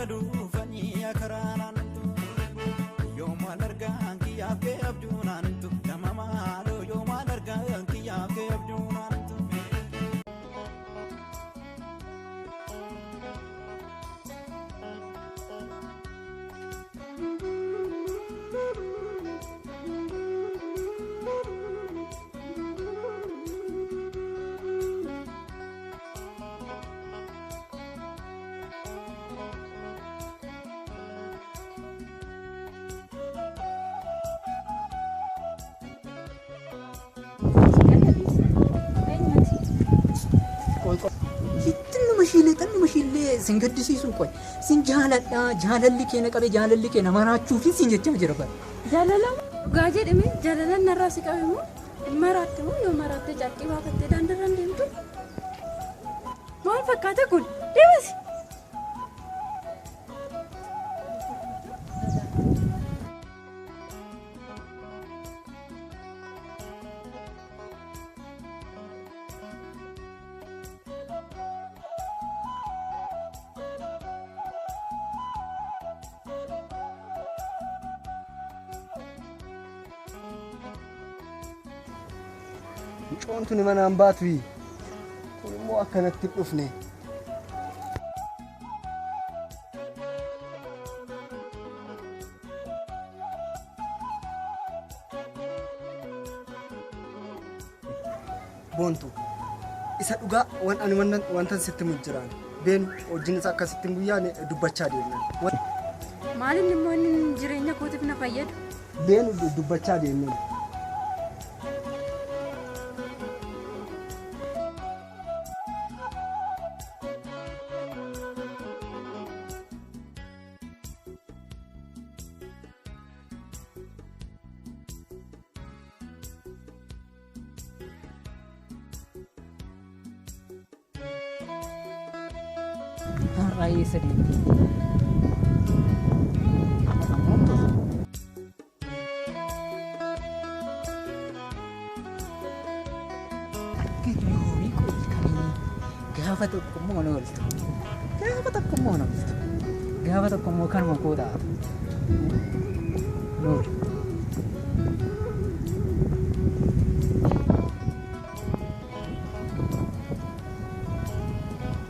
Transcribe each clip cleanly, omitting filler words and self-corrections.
galuufanii karaa naanntu. Yoo maal argaan kiyyaaf kee abjuu naanntu. Nama maaloo yoo maal argaan kiyyaaf kee abjuu naanntu. Xinnuma ishiillee xinnuma ishiillee sin gaddisiisu qoy. Sin jaaladha, jaalalli kee na qabe, jaalalli kee na maraachuufin sin jechaa jira bara. Jaalala dhugaa jedhame, jaalalan narraa si qabe moo hin maraatte moo yoo maraatte carqii baafattee daandirra hin deemtu? Maal fakkaata kun? Deemasi! Mucoon tuni manaan baatuyi. Kun immoo akkanatti hin dhufne. Boontu, isa dhugaa wan ani wannan wantan sitti himu jiraan. Beenu wajjinis akkasitti hin guyyaane dubbachaa deemnan. Maal inni immoo inni jireenya kootiif na fayyadu? Beenu dubbachaa deemnan. Har'aa eessa deemti? Ammoo tolu. Akka yoomii qoyi kamii gaafa tokko immoo na ooltu. Gaafa tokko immoo na ooltu. Gaafa tokko immoo kanuma koo taatu. Noori.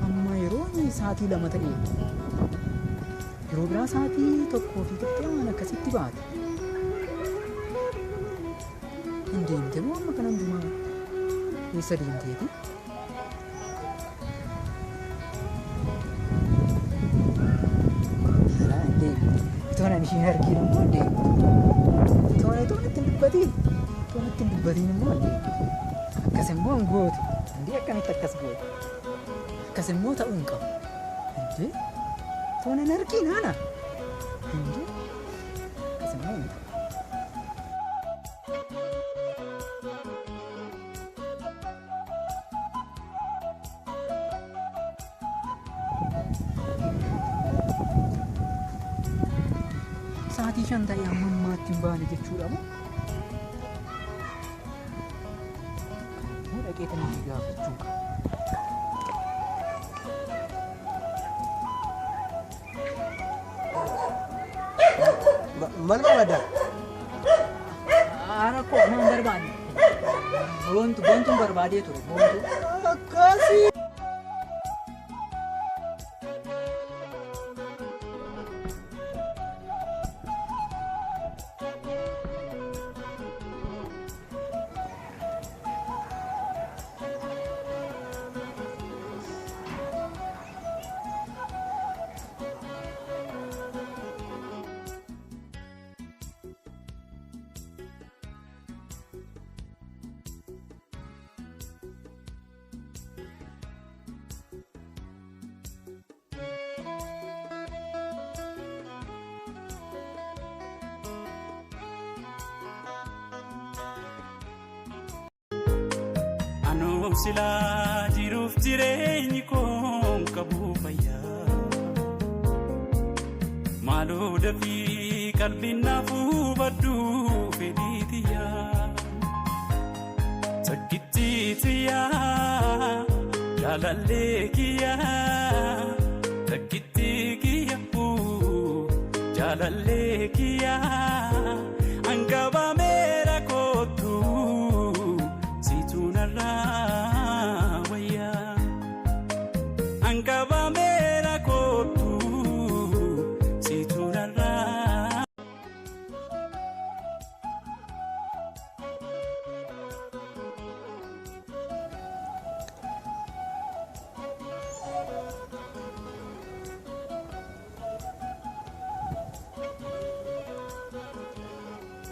Amma yeroo sa'aatii 2 ta'e, yeroo biraa sa'aatii 1 fi qixxee waan akkasitti baate. Hin deemte moo amma kana hundumaa eessa deemteeti? Alaa hin deemte. Itoo nan isheen argiin immoo hin deemtu. Itoo natti hin dubbatiin. Itoo natti hin dubbatiin immoo hin deemtu. Akkas immoo hin gootu. Indee akkamitti akkas gootu? Akkas immoo ta'uu hin qabu. Indee itoo nan argiin ana. Indee akkas immoo hin ta'u. Sa'aatii 5 ta'e amma ammaatti hin baane jechuudha moo? Immoo dhaqee tan ishee gaafachuu qaba. Maal barbaadda? Rakkoo amma hin barbaanne. Boontu boontuun barbaadee ture boontuu. Akkasii. Anuuf silaa jiruuf jireenyi koon qabu fayyaa. Maaloo dafii qalbiin naaf hubadhu fedhii tiyyaa. Takkittii tiyyaa jaalallee kiyyaa. Takkittii kiyya. Jaalallee kiyyaa hanqabameera kootu situ narraa wayyaa. Hanqabameera kootu situ narraa.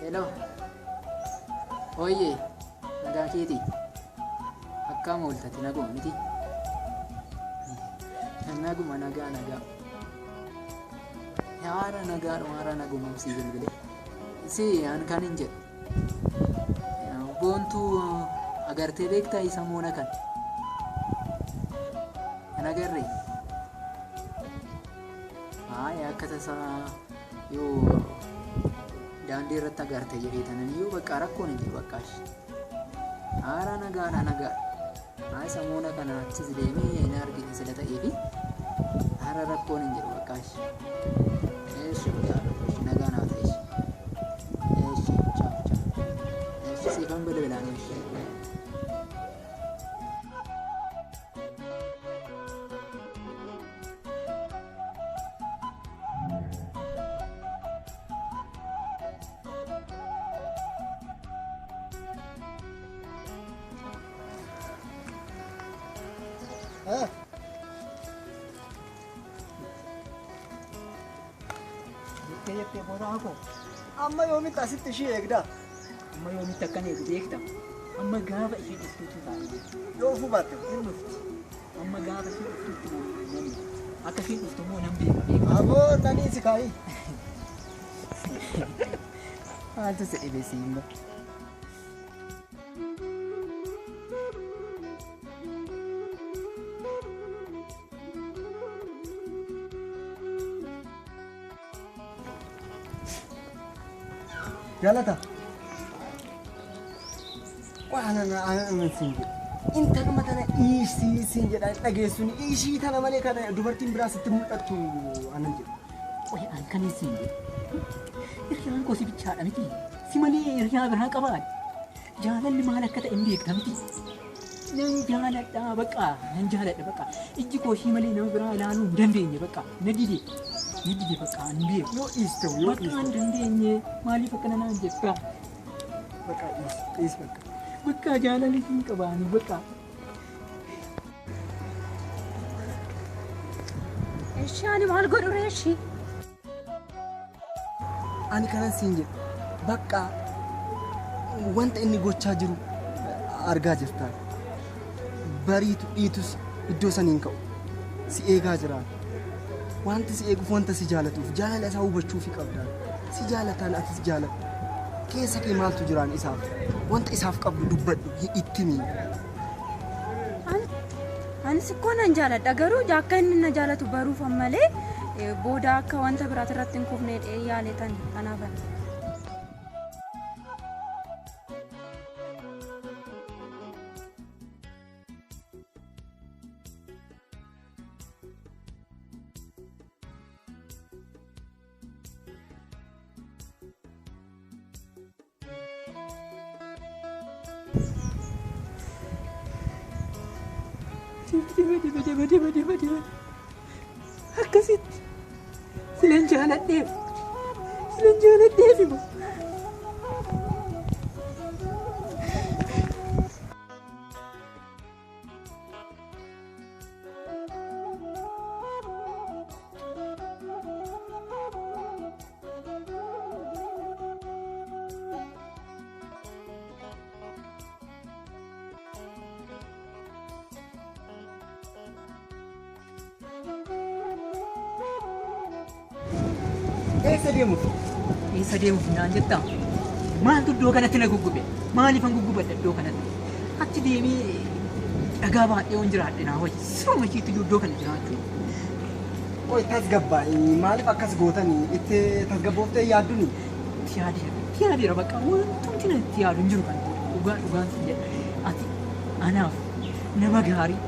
Hello. Oye, nagaa keeti. Akkam ooltate naguma miti? Naguma nagaa nagaa. Haara nagaadhuma haara naguma sii bilbile. Si an kan hin jedhu. Boontuu agartee beektaa isa moona kan? Hin agarree? Haaya akka tasaa yoo daandii irratti agarte jedhee tanan iyyuu bakka rakkoon hin jiru bakka ashi. Haara nagaadha nagaadha. Haa isa moona kana achis deemee hin argine sila ta'eefi haara rakkoon hin jiru bakka ashi. Eeshi bakka eeshi nagaa naa ta'e eeshi. Eeshi chaaw chaaw. Eeshi siifan bilbilaan eeshi. Jettee jettee boodaa koo Amma yoomitti asitti ishii eegdaa? Amma yoomitti akkan eegu beekta. Amma gaafa isheen dhuftuutu taa'ee Yoo ufuu baatte. hin dhufti. Amma gaafa isheen dhuftuutti nan eega. Akka isheen dhuftu immoo nan beeka beeka. Aboo nanii si kaa'ii. Maaltu si dhibe siimba? Galata. Waan ana siin jedhu. Intaluma tana dhiisii siin jedha dhageessuun ishii tana malee kana dubartiin biraa sitti mul'attu anan jedhu. Qoy an kan siin jedhu. Hiriyaan koo si bichaadha miti. Si malee hiriyaa biraa qabaa. Jaalalli maal akka ta'e hin beekta miti. Nan jaaladha baqa nan jaaladha baqa. Ijji koo ishii malee nama biraa ilaaluu hin dandeenye baqa. Na dide. Na dide baqa hin beeku. Yoo dhiiste yoo Bakka hin dhiiste. dandeenye maaliif akkana naan jetta? Bakka dhiisi dhiisi bakka. Bakka jaalalli hin qabaani bakka. Eshi ani maal godhu ree eshi? Ani kanan siin jedhu bakka wanta inni gochaa jiru argaa jirta. Bariitu dhiitus iddoo saniin ka'u. Si eegaa jira. Wanti si eeguuf wanta si jaalatuuf jaalala isaa hubachuufi qabda. Si jaalataan atis jaaladhu. Keessa kee maaltu jiraan isaaf? Wanta isaaf qabdu dubbadhu itti himi. Anis ikkoo nan jaaladha garuu akka inni na jaalatu baruufan malee booda akka wanta biraati irratti hin kufne yaaletan kanaafan. Bade bade bade bade bade bade. Akkasitti silan jaaladheef silan jaaladheef immoo. Eessa deemuuf? Eessa deemuuf naan jettaa? Maaltu iddoo kanatti na guggube? Maaliifan guggubadha iddoo kanatti? Achi deemee dhagaa baadhee yoon jiraadhe naa wayya. Siruma ishiitti iyyuu iddoo kana jiraachuu. Qoy tasgabbaa'i maaliif akkas gootanii itti tasgabbooftee yaadduni? Itti yaadeera. Itti yaadeera bakka wantumti na itti yaadu hin jiru kan dhugaa dhugaan sin jedha. Ati anaaf nama gaarii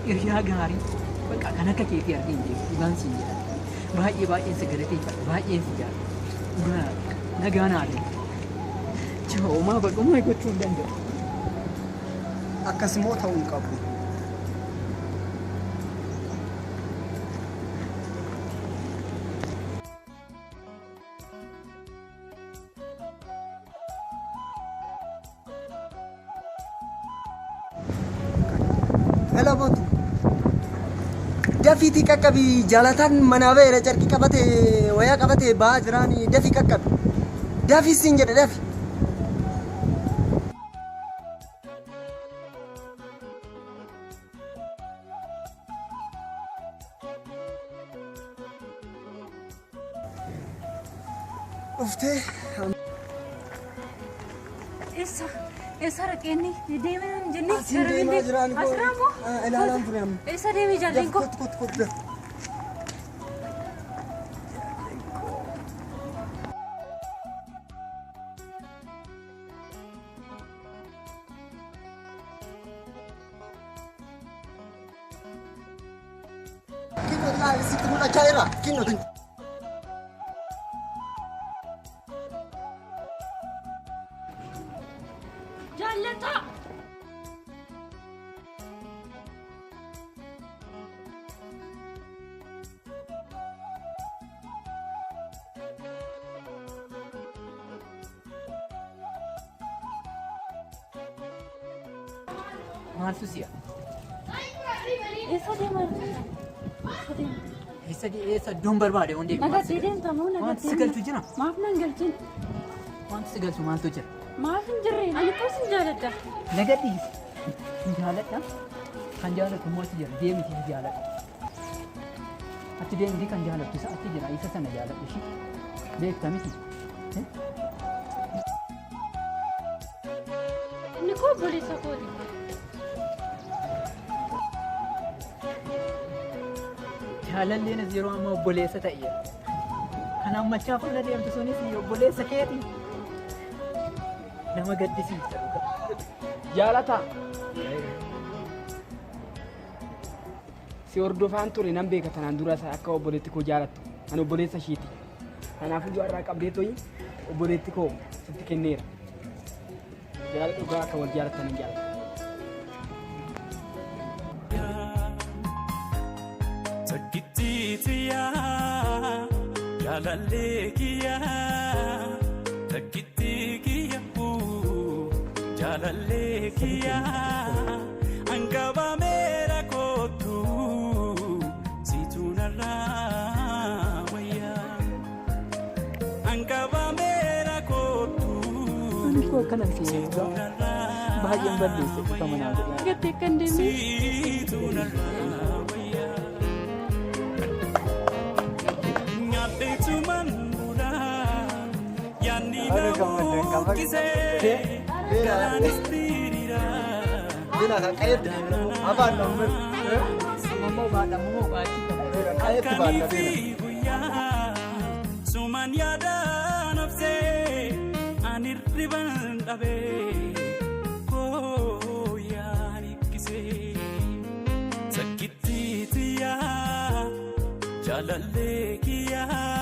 hiriyaa gaarii Bakka kan akka keetii argee hin beeku dhugaan siin jedha. Baay'ee baay'een si galateeffadha baay'een si jaalladha. Dhugaa nagaa naa deema. Homaa baqummaa gochuu hin danda'u. Akkas immoo ta'uu hin qabu. Hello Boontu. Dafiitii qaqqabi jaalataan manaa ba'eera carqii qabate wayaa qabate ba'aa jiraan dafii qaqqabi. Dafii siin jedhe dafi. Dhuftee. Eessa? Eessa dhaqeenni? Deemee hin jenne? Asiin deemaa jiraan koo. Asirraa moo? Ilaalaan ture amma. Eessa deemee jaalleen koo? Kottu kottu kottu. Kinoo ilaali sitti mul'achaa jira. Kinoo. Jaallataa! Maaltu si'a? Eessa deemaa jirta? Eessa deema? Eessa eessa iddoon barbaade hundi Nagattee deemta moo Wanti nagattee? si galchu jira? Maaf nan galchin? Wanti si galchu maaltu jira? Maaf hin jirre? Ani koo sin jaaladha. Naga dhiisi. Hin jaaladha. Kan jaalatu immoo achi jira. Deemiti hin jaaladha. Achi deemiti kan jaalattu isa achi jira. Isa sana jaaladhu ishii. Beekta miti. Inni koo obboleessa kooti. Jaalalleenis yeroo ammaa obboleessa ta'eera. Kan ammachaa fuula deemtu sunis obboleessa keeti. Nama gaddisiisa dhugaa. Jaalataa. Si hordofaan ture nan beeka tanaan dura isaa akka obboleetti koo jaalattu. Ani obboleessa ishiiti. Kanaafuu har'aa qabdee toyi obboleetti koo sitti kenneera. Jaalala dhugaa akka wal jaalattan hin jaalladha. Takkittiitiyaa jaalallee kiyyaa takkitti kiyya jaalallee kiyyaa hanqabameera kootu siitu narraa wayyaa hanqabameera kootu Ani koo akkanan si siitu narraa baay'een balleesse ifa manaa godhaa. Nagattee akka hin deemne? siitu narraa wayyaa. Nyaadheetumaan bulaa yaadni na buqqisee garaanis diriiraa. Bina kan qayeetti afaan dhamme. Ammoo baadha ammoo baachuu qaba. Qayeetti baadha Halkanii bina. fi guyyaa sumaan yaada nafsee ani riban dhabee koo yaanikkisee takkittiitiyaa jaalallee kiyyaa.